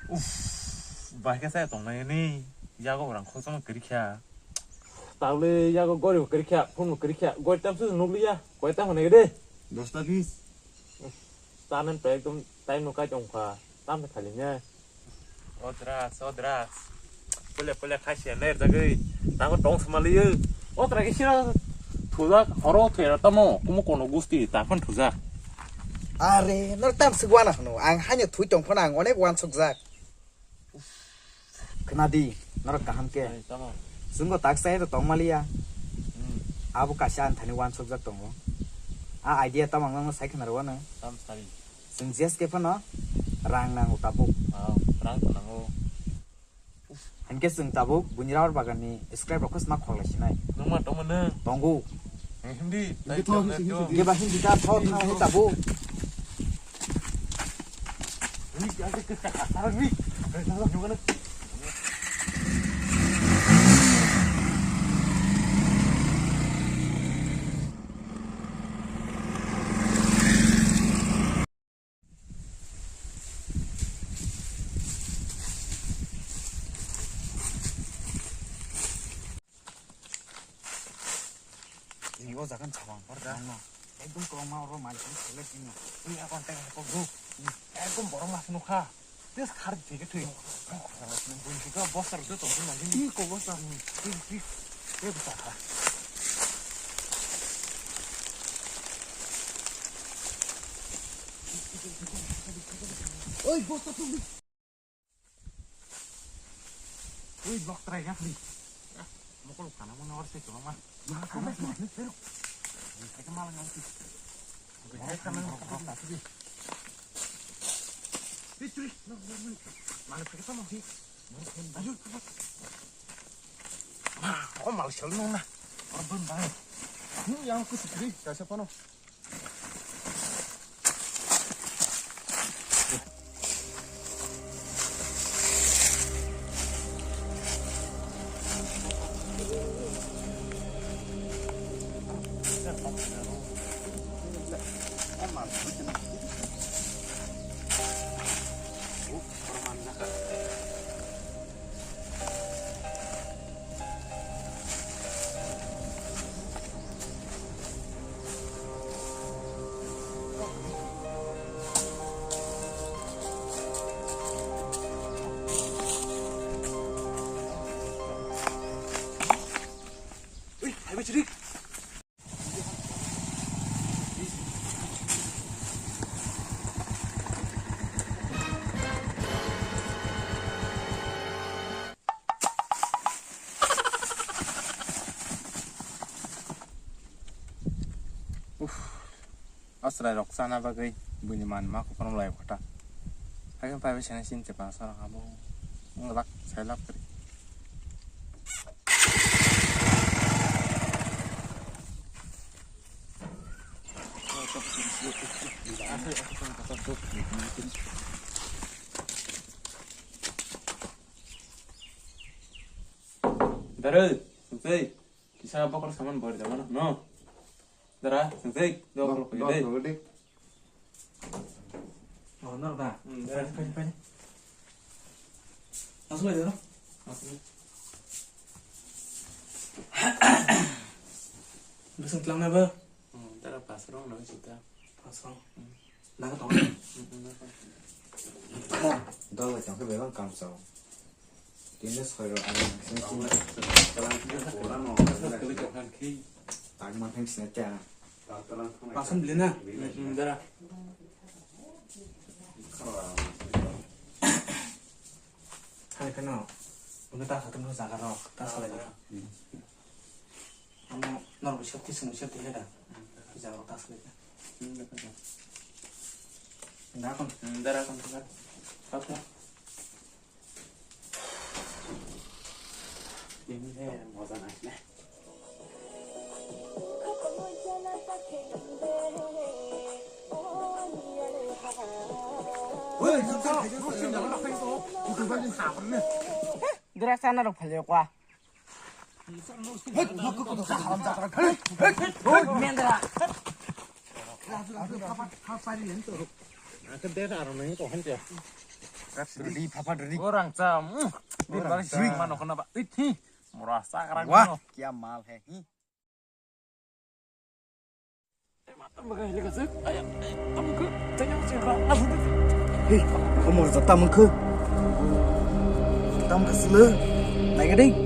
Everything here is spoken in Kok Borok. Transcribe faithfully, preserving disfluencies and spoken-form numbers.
Uff, bahai khe chaya tongnai ni, yago rang khokchangma kwrwi kha. Tabole yago gori bo kwrwi kha, phone bo kwrwi kha, gori tamsuk nukliya, koi tamo nai de. Dosta bis. Uff, chanan to ekdom time no kai tong kha, tamni khali ne. O drugs, o drugs. Pule pule khai se ner jagwi, tango tong sma liyo. O tra ke sira thujak, oro thera tamo, kumo kono gusti, ta phan thujak. Are, nor tam sik wana hwno, ang haino thui tong phano ang onek wansukjak. Khna di, norok kaham khe. Ai, tamo. Chwngno tak chai rw tong maliya. Hmm. Abo kaisa ang thani wansukjak tongo. A idea tamo ang nangno sai khna rw ano. Tam sari. Chwng J S K phano rang nango tabuk. Wow, rang to nango. Hinkhe chwng tabuk buini rubber bagan ni scrap rok khe sma khoklai sinai. Nungma tongma nung. Tongo. Hindi, hindi tho, hindi tho. Hindi ba hindi ta tho, tho, tho, tabuk. Ini o jagan chawang, parda. Ano. Ekdom kwbangma oro malik ni select ni. Ini akon teng ko group. Ekdom borok mas nukha. Tes khar thike thwi. Bun thike bosta rok joto nang ni. Ih, ko bosta. Ih, ih. Eh, bwsa kha. Oi, bosta tu. Ui, block try ya, ni. Mokol kana mo nawar se ko ma. Ma ka ma ni pero. Ai ka mala ngam ti. Ai ka mala ngam ti. Ui, tui. Mala pe ka mo hi. Ayo. Ma, ko mal sel no na. Or bun ba. Ni yang ku sikri, ka se pano. Ui, hai bai chiri. Uff, o chwrai rok chana bagwi buini manma kokorom lai kota. Hakhe pai bai sene sin chepa sa rok abo wng lak sai lak kri. Dara, sensei, kisa bakar saman bari da mana, no? Dara, sensei, do, do, do, dei. Oh, no, da. Hmm, dara. Fine, fine, fine. Asal aja, no? Asal. Besok telang na ba? Hmm, dara pas rong na sita. Pas rong. Hmm. Naga tong. Hmm, hmm, naga. Dol bai tong khe bebak kam sao. Tini soi rok ang sini sini. Tang ma thang sini kya? Pasang beli na. Hmm, dara. Hai kano. Udah tak satu nus jaga rok, tak salah ni. Amo norok safety sung safety heda. Jaga rok tak salah ni. Dakon. Dara kon. Apa? Ini saya mau sana. Dura sana rok phale kwa. Mendra. Aku dera aro nang ko hanja. Ready, papa, ready. Orang cha. Mm. Orang cha. Mano kena ba. Ih, hi. Mura sakra. Wah, kya mal hai. Hi. Hei, kamu rasa tamu ke? Tamu ke sele. Naik deh.